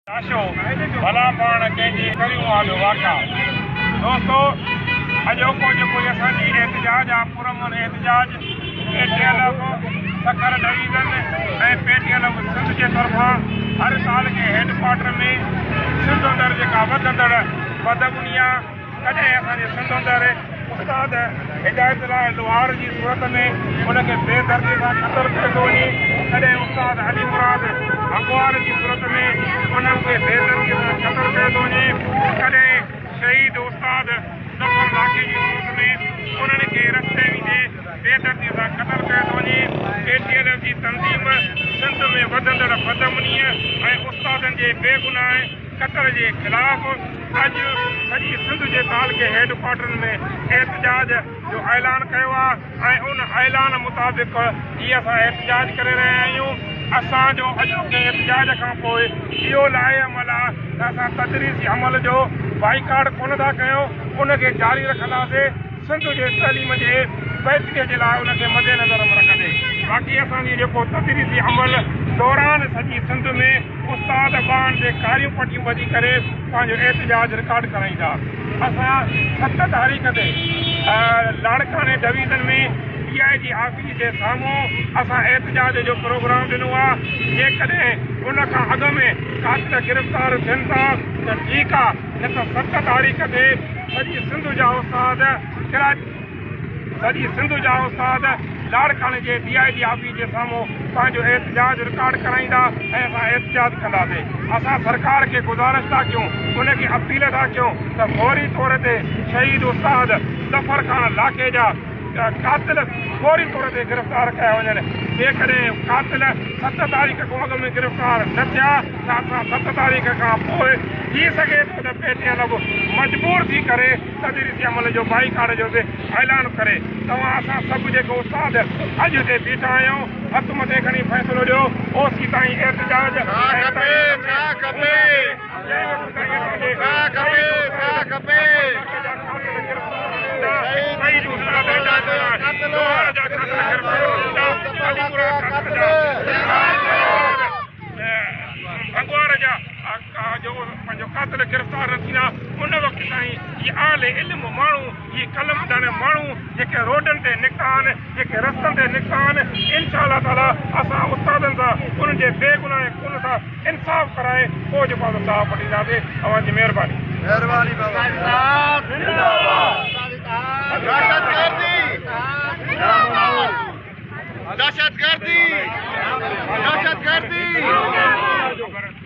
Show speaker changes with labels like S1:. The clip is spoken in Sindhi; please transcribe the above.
S1: تاشو ڀلا پاڻ ڪنهن جي ڪريون آڏو واڪا. دوستو اڄوڪو جيڪو هي اسان جي احتجاج آ پرامن احتجاج P T L F Sukkur division ۽ P T L F Sindh جي طرفان هر تعلقي هيڊ ڪوارٽر ۾ سنڌ اندر جيڪا وڌندڙ بدامني آ ڪڏهن اسان جي سنڌ اندر استاد هدايت الله لوهار جي صورت ۾ ان کي بي دردي سان قتل ڪيو ٿو وڃي، ڪڏهن استاد علي مراد هنگوار جي صورت ۾ انهن کي بي دردي سان قتل ڪيو ٿو وڃي، ڪڏهن شهيد استاد ظفر لاکي جي صورت ۾ انهن کي رستي ويندي بي دردي سان قتل ڪيو ٿو وڃي. اي ٽي ايل ايف جي تنظيم سنڌ ۾ وڌندڙ بدامنيء ۽ استادن جي بيگناهه قتل جي خلاف اڄ سڄي سنڌ جي تعلقي هيڊ ڪوارٽرن ۾ احتجاج جو اعلان ڪيو آهي ۽ ان اعلان مطابق ئي اسان احتجاج ڪري رهيا آهيون. اسان جو اڄوڪي احتجاج کان پوء اهو لائحه عمل آهي ته اسان تدريسي عمل جو بائيڪاٽ ڪونه ٿا ڪيون، ان کي جاري رکنداسين، سنڌ جي تعليم جي بهتري جي لاء ان کي مدنظر ۾ رکندي باقي اسان جي جيڪو تدريسي عمل دوران سڄي سنڌ ۾ استاد ٻانهن تي ڪاريون پٽيون ٻڌي ڪري پنهنجو احتجاج رڪارڊ ڪرائيندا. اسان 7 تاريخ تي لاڙڪاڻي ڊويزن ۾ ڊي I جي آفيس جي سامهون اسان احتجاج جو پروگرام ڏنو آ، جيڪڏهن ان کان اڳ ۾ قاتل گرفتار ٿين ٿا ته ٺيڪ آ نه ته 7 تاريخ تي سڄي سنڌ جا استاد ڪراچي سڄي سنڌ جا استاد لاڙڪاڻي جي ڊي I جي آفيس جي سامهون پنهنجو احتجاج رڪارڊ ڪرائيندا ۽ اسان احتجاج ڪنداسين. اسان سرڪار کي گذارش ٿا ڪيون، ان کي اپيل ٿا ڪيون ته فوري طور تي شهيد استاد ظفر خان لاکي جا قاتل فوري طور تي گرفتار ڪيا وڃن. جيڪڏهن قاتل 7 تاريخ کان اڳ ۾ گرفتار نه ٿيا ته اسان 7 تاريخ کان پوء ٿي سگهي ٿو ته پي ٽي ايل به مجبور ٿي ڪري تدريسي عمل جو بائيڪاٽ جو به اعلان ڪري. توهان اسان سڀ جيڪي استاد اڄ هتي بيٺا آهيون هٿ مٿي کڻي فيصلو ڏيو اوسي تائين احتجاج ۽ تحريڪ ۾ هونداسين جنهن وقت تائين اسان جي شهيد استاد ظفر لاکي جا قاتل گرفتار نه ٿيندا، شهيد استاد هدايت الله لوهار جا قاتل گرفتار نه ٿيندا، علي مراد قاتل جا ڀنگوار جا جو پنهنجو قاتل گرفتار نه ٿيندا ان وقت تائين هي اهل علم ماڻهو هي قلم ڌڻ ماڻهو جيڪي روڊن تي نڪتا آهن جيڪي رستن تي نڪتا آهن انشاء الله تعالي اسان استادن سان انهن جي بي گناهه خون سان انصاف ڪرائي پوء جيڪو آهي سو ساهه پٽينداسين اوهان جي مهرباني.
S2: مهرباني بابا. دهشتگردي دهشتگردي دهشتگردي.